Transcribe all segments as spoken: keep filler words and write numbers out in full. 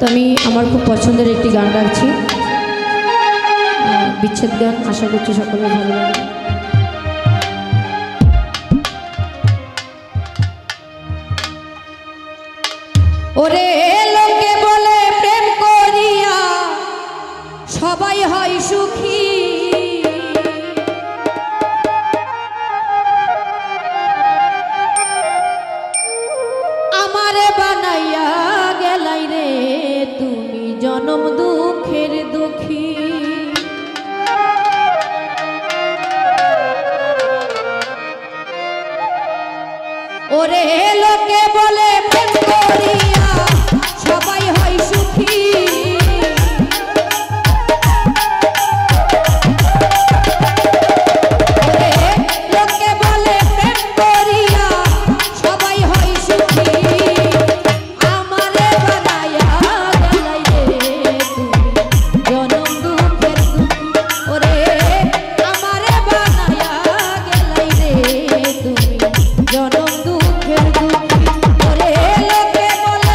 তো আমি আমার খুব পছন্দের একটি গান রাখছি, আহ, বিচ্ছেদ গান। আশা করছি সকলের ভালো লাগবে। ওরে, লোকে বলে প্রেম করিয়া সবাই হয় সুখী, আমারে বানাইয়া গেলাই রে তুমি জনম দুঃখের দুঃখী। ওরে, লোকে বলে প্রেম করিয়া সবাই হয় সুখী। ওরে, লোকে বলে প্রেম করিয়া সবাই হয় সুখী। আমারে বানাইয়া গেলাই রে তুমি জনম দুঃখের দুঃখী। ওরে, আমারে বানাইয়া গেলাই রে তুমি জনম দুঃখের দুঃখী। ওরে, লোকে বলে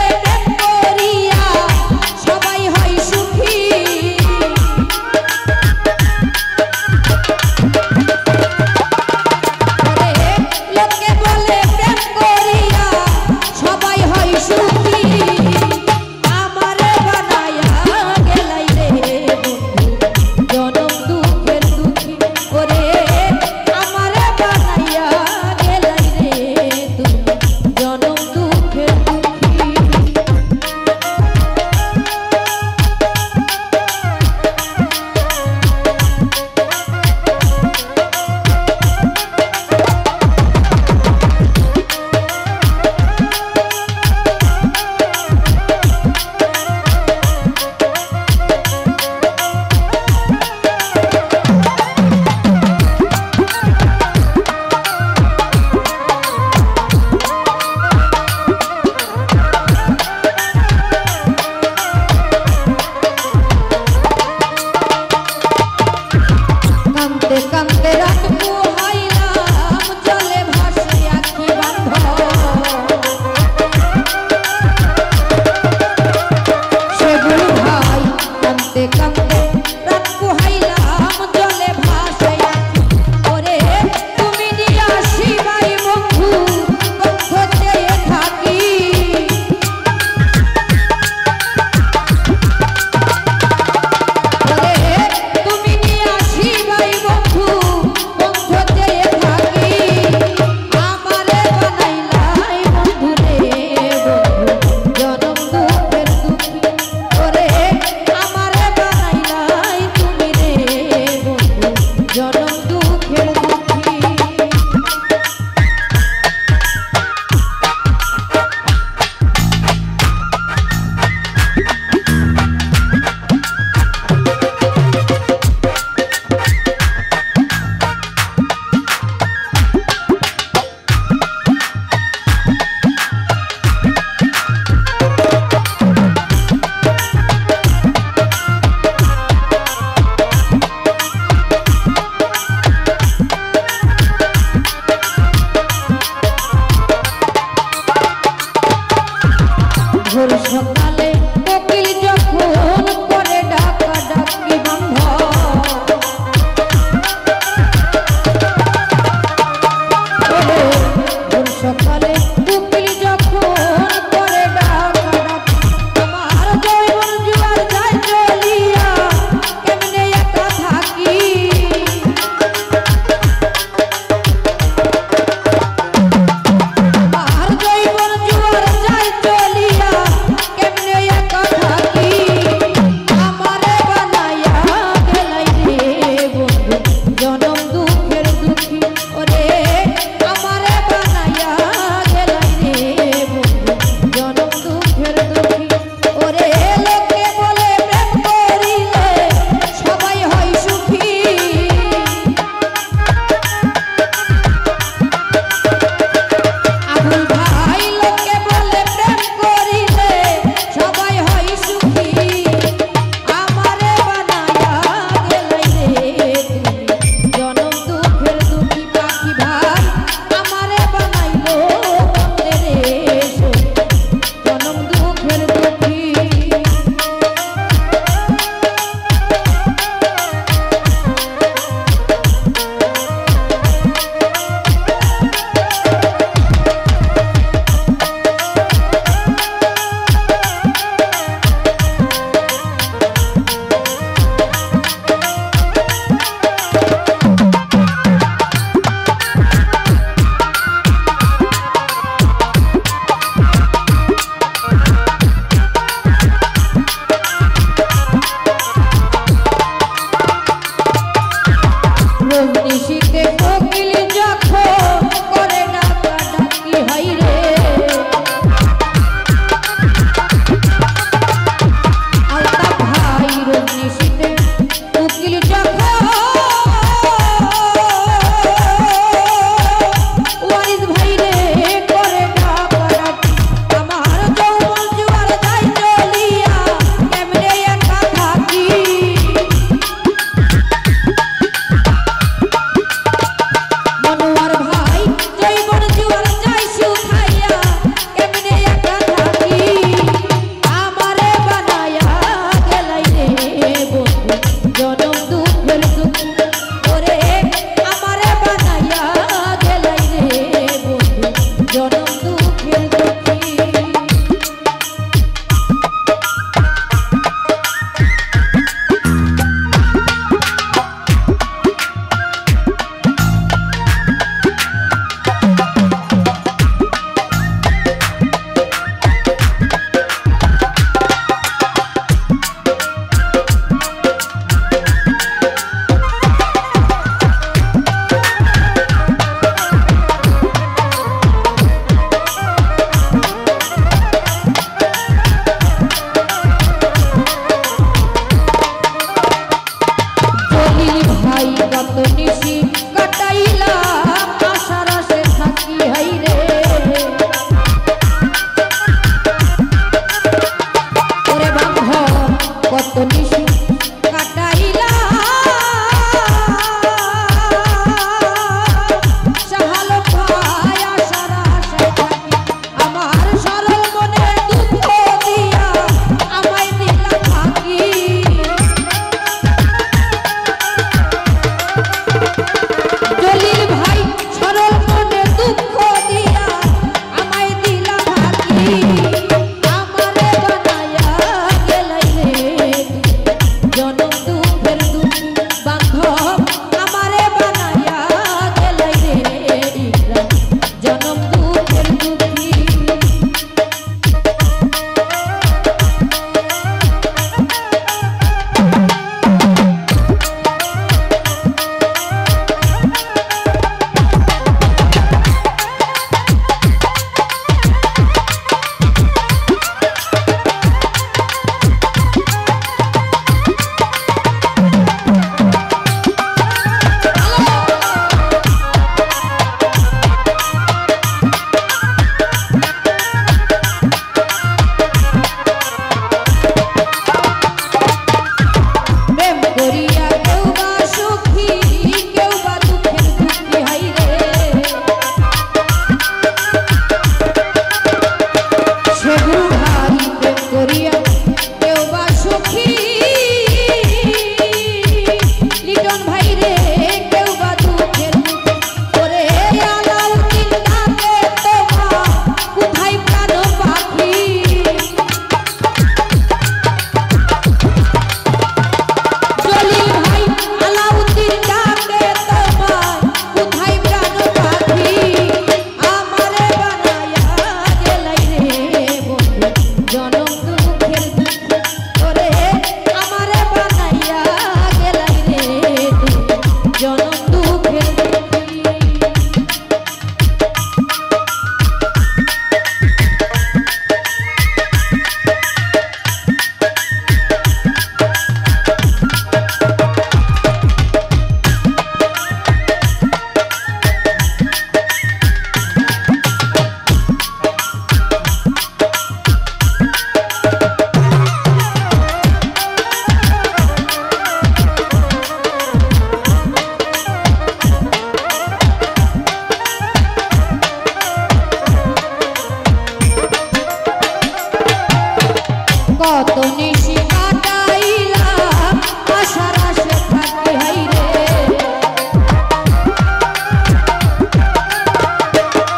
কাটাইলাম আশার আশে থাকি হায়রে।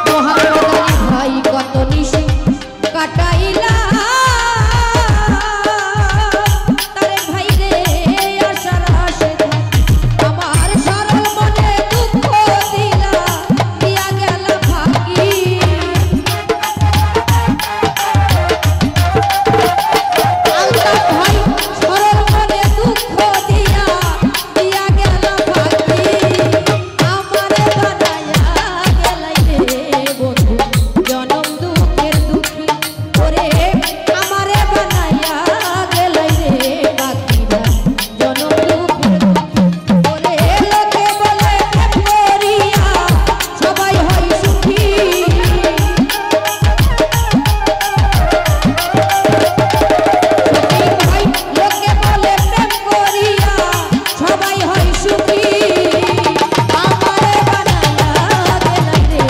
মহামদানি ভাই কত নিশি কাটাইলাম, তারে ভাইরে আশার আশে থাকি। আমার সরল মনে দুঃখ দিলা, দিয়া গেলা ফাঁকি। আলতাফ ভাই সরল মনে দুঃখ দিয়া, দিয়া গেলা ফাঁকি। আমারে বানাইয়া গেলাইরে বন্ধু, জনম দুঃখের দুঃখী। ওরে, আমারে বানাইয়া গেলাইরে বাকি ভাই, জনম দুঃখের দুঃখী। ওরে, লোকে বলে প্রেম করিয়া সবাই হয় সুখী। সত্যি ভাই, লোকে বলে প্রেম করিয়া সবাই হয় সুখী। আমারে বানাইয়া গেলাইরে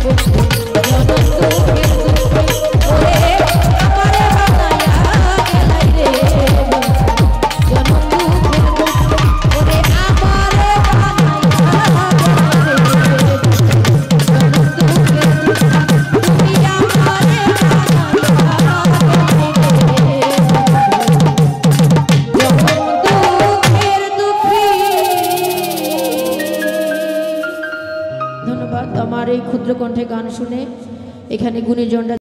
বন্ধু, জনম দুঃখের দুঃখী। ওরে, আমারে বানাইয়া গেলাইরে বন্ধু, জনম দুঃখের দুঃখী। ওরে, আমারে বানাইয়া গেলাইরে বন্ধু, জনম দুঃখের দুঃখী। তুমি আমারে বানাইয়া গেলাইরে বন্ধু, জনম দুঃখের দুঃখী। ধন্যবাদ। আমার এই ক্ষুদ্র কণ্ঠে গান শুনে এখানে গুণীজনরা